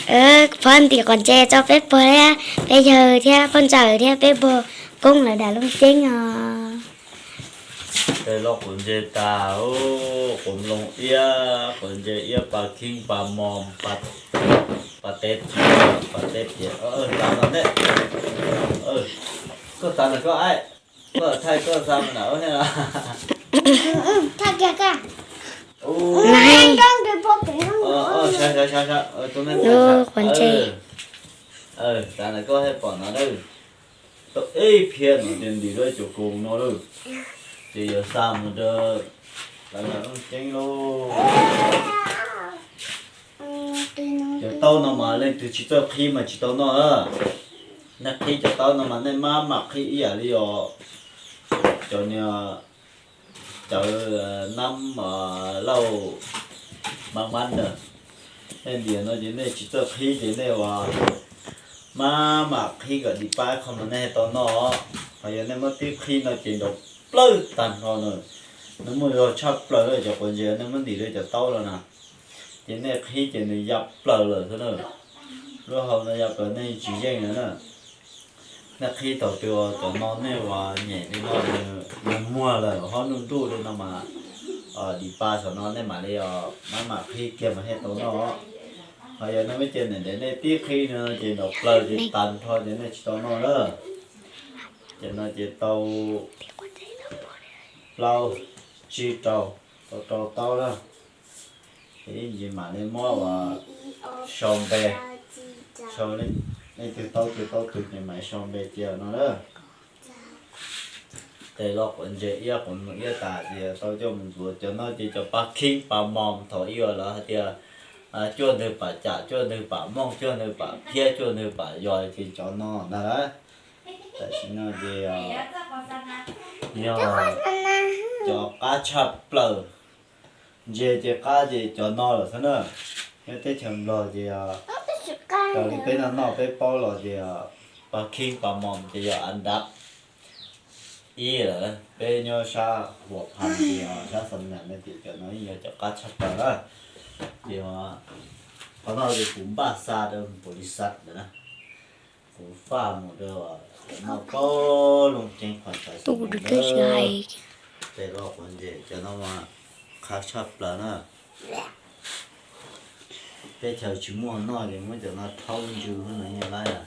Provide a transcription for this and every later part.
Phob ntim quav ntses tso peb puag thiab, peb yawg thiab phooj ywg thiab peb puag koob lawv dam looj ceeb os. Tej loj quav ntses tas, quav nplooj iab, quav ntses iab, pas khib pas mos, pas teb, pas teb tias, tas no ne. Koj tas na koj aib, koj thaij koj xa na. Quav ntses. Tas na koj pom no na. Tau ib phiab no ces ntim rau cov koos no lawm, ces yuav xa mus rau lawv dam looj ceeb lauj. Cov taub no mas leej twg tsis txawj qhib mas tsis tau noj. Nej qhib cov taub no mas nej maj mam qhib ib yam li os cov niag cawv nab lauj mab mab ntawd. Nej ntiav no ces nej tsis txawj qhib ces nej ua maj mam qhib kom dim pab qho mas nej thiaj tau noj. Ho yog nej muab tib qhib no ces nrov plawg tag nrho na. Nws muaj zog tshaj plaws lawm cov quav ntses nej muab ntim rau cov taub los na. Ces nej qhib ces nws ya plaws lawm xwb na. Lub hau no ya plaws nej tsis yeej lawm na. Nej qhib thaum twg cov no nej ua nyem li no nws muag lawm ho nruj nruj li no mas dim pa saum no nej mam li maj mam qhib kiag mas thiaj tau noj. Ho yog nej muab cia ntev ntev nej tib qhib no ces nrov plaws ces tag nrho ces nej tsis tau noj na. Ces no ces tau plaub tsib rau, tau rau taub lawm. Ces ib ntsis mam li muab ua sau npe, sau leej twg taub twg taub twg ces mam sau npe cia no na. Tej loj quav ntses iab quav nplooj iab tas ces tau coj mus ntxuav. Cov no ces cov pas khib pas mos thaum ub lawv hais tias cuaj ntwg pam cam, cuaj ntwg pam mooj, cuaj ntwg pam phiab, cuaj ntwg pam yos ces cov no ntag lauj. Tam sim no ces yog cov qab tshaj plaws. Ntses ces qab ces cov no lawm xwb na. Nyob teb chaws Nplog ces raws li peb noj noj peb paub los ces pas khib pas mos ces yog an dab ib lawm. Peb nyob sab Huam Phas ces sab Xam Nam no ces cov no yeej yog cov qab tshaj plaws na. Ces qhov no ces kuv npaj xa rau npaum li xav ntawd na. Kuv faj mus rau cov no paub looj ceeb qhov txhais xeem ntawd. Tej loj quav ntses cov no mas qab tshaj plaws na. Teb chaws tsis muaj noj ces muab cov no rhaub ntsws no yeej laib na.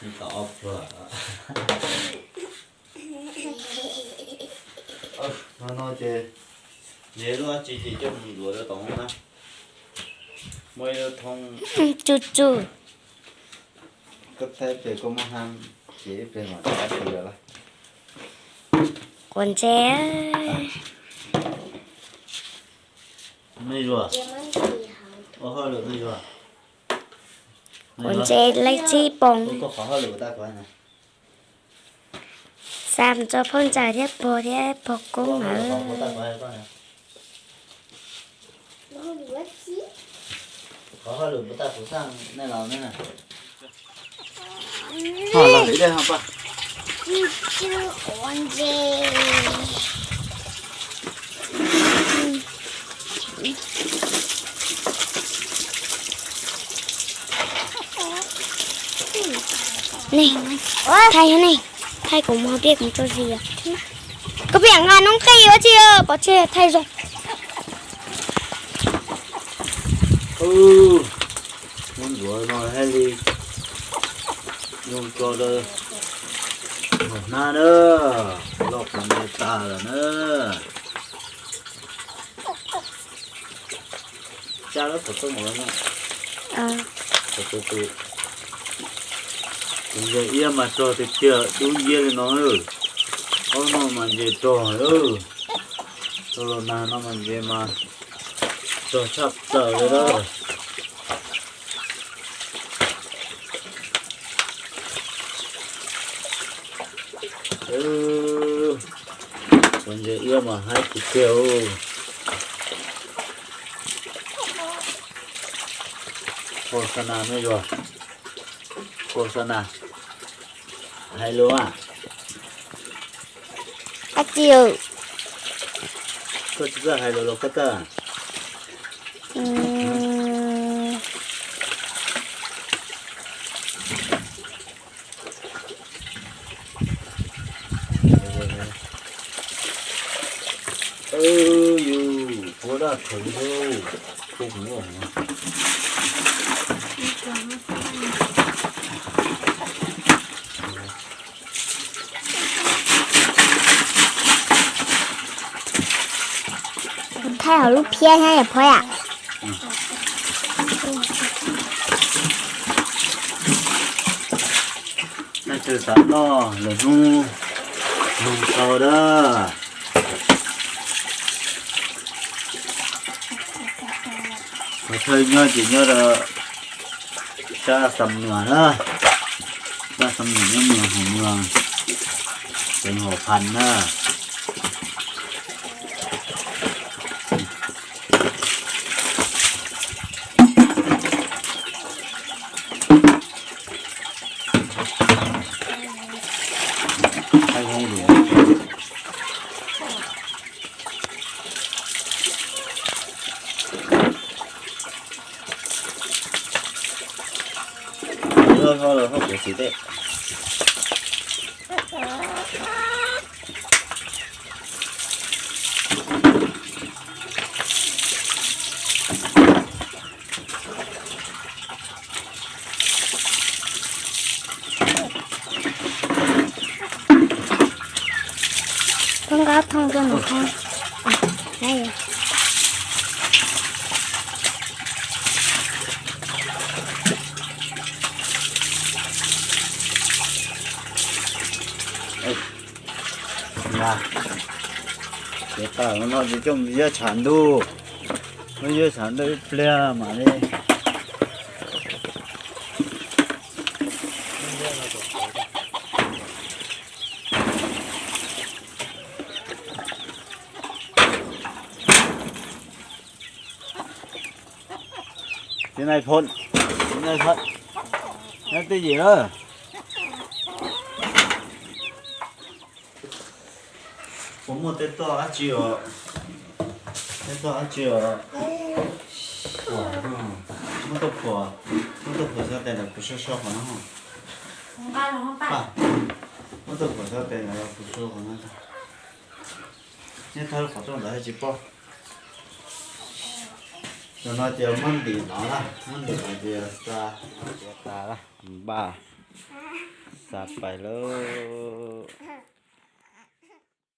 Ib tau ob pluag. No no ces ntses lub dab tsi ces coj mus ntxuav rau tom no na. Muaj ib lub thoob. Tsu tsu. Koj thaij pem koj muab hab ces ib pliag mam rov qab tso lawm. Quav ntses. Mej Zuag, ua hauj lwm Mej Zuag. Quav ntses leej txhib poos. Xa mus rau phooj ywg thiab pog thiab pog koob lawv. Nej, thaij ne, thaij kuv mus piaj kuv tso zis. Koj piam nqa noob qij ua tsi, pov tseg thaij zoo. Muab ntxuav no hab li, zoo tso rau hnab na, loj qhov ntawd tas lawm na. Tsa lawm puas tau ua no. Tus ntses iab mas rog tiag tiag, dub nciab li no. Aub no mas ntses rog, tus los nag no mas ntses mas rog tshaj plaws li lawm. Tus ntses iab mas haib tiag tiag. Khos xa nas, Khos xa nas, hais lus a. Koj tsis txawj hais lus los koj txawj? Khaws lub, kub khaws lub. Thaij hauv lub phiab thiab yom Phob yam. Nej twg xav noj lwm hnub nug tau na. Pov thawj nyob ces nyob rau sab Xam Nuas na, sab Xam Nuas nyob Muas Hoo Muas, xeev Huam Phas na. Loj hlob los hauj kuv xim tej. Thoob qab thooj rau nws qab. Ces tawm no ces coj mus yuav tshav ntuj, muab yuav tshav ntuj ib pliag mam li. Txiv nais phoo, txiv nais phoo, nyob twj ywm na. Puas muaj tej toj dab tsi os? Tej toj dab tsi os? Muab tuaj phuam, muab tuaj phuam xyov tes ntawm kuv so so qhov no. Muab tuaj phuam xyov tes ntawm kuv so qhov no. Nyob thawj qhov rooj ntawd tsis paub. Tam no ces muab ntim no na, muab ntim no ces xa, tas, npaj, xa pais lauj.